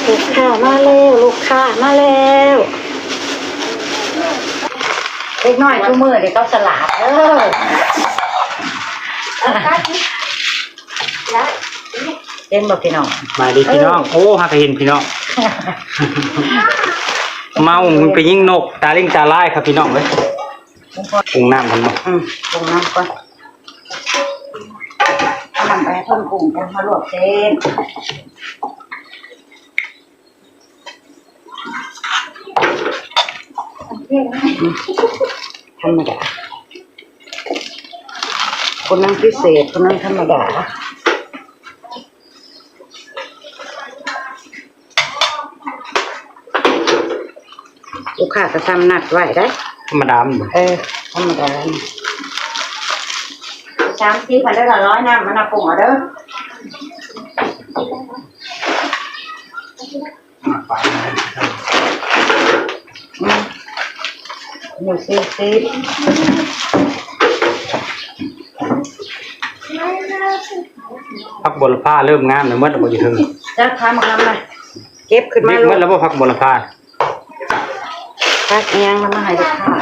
ລູກຄ້າມາແລ້ວ ລູກຄ້າມາແລ້ວ. ເດັກນ້ອຍຊຸມື້ນີ້ເຂົາສະຫຼາດເດີ. ເຫັນບໍ່ພີ່ນ້ອງ? ມາດີພີ່ນ້ອງ. ເອີ ໂອ້ ຫາກະເຫັນພີ່ນ້ອງ. ເມົາໄປຍິງນົກ ຕາລິງຕາລາຍຄັບພີ່ນ້ອງເອີຍ. ປຸງນ້ຳກ່ອນເນາະ. ອືມ ປຸງນ້ຳກ່ອນ. ເອົານ້ຳໄປໃຫ້ເພິ່ນປຸງ ຈັ່ງມາລວກເສັ້ນ. ທຳມະດາ ຄົນໜຶ່ງພິເສດ ຄົນໜຶ່ງທຳມະດາ. ລູກຄ້າກະຊ່ຳນັດໄວ້ໄດ໋. ທຳມະດາມັນບໍ່? ເອີ ທຳມະດາ. ສາມສິບພັນເດີ ຮ້ອຍນ້ຳມັນນະ ປຸງເອົາເດີ. ອືມ ຢູ່ສີ່ສິບ. ຜັກບົວລະພາເລີ່ມງາມແລ້ວ ໝົດແລ້ວບໍ່ຢູ່ເທິງ? ຈັກ ພາມາງາມນະ ເກັບຂຶ້ນມາໂລດ. ໝົດແລ້ວບໍ່ຜັກບົວລະພາ? ຜັກອີ່ຫຍັງລະມາໃຫ້ລູກຄ້າ.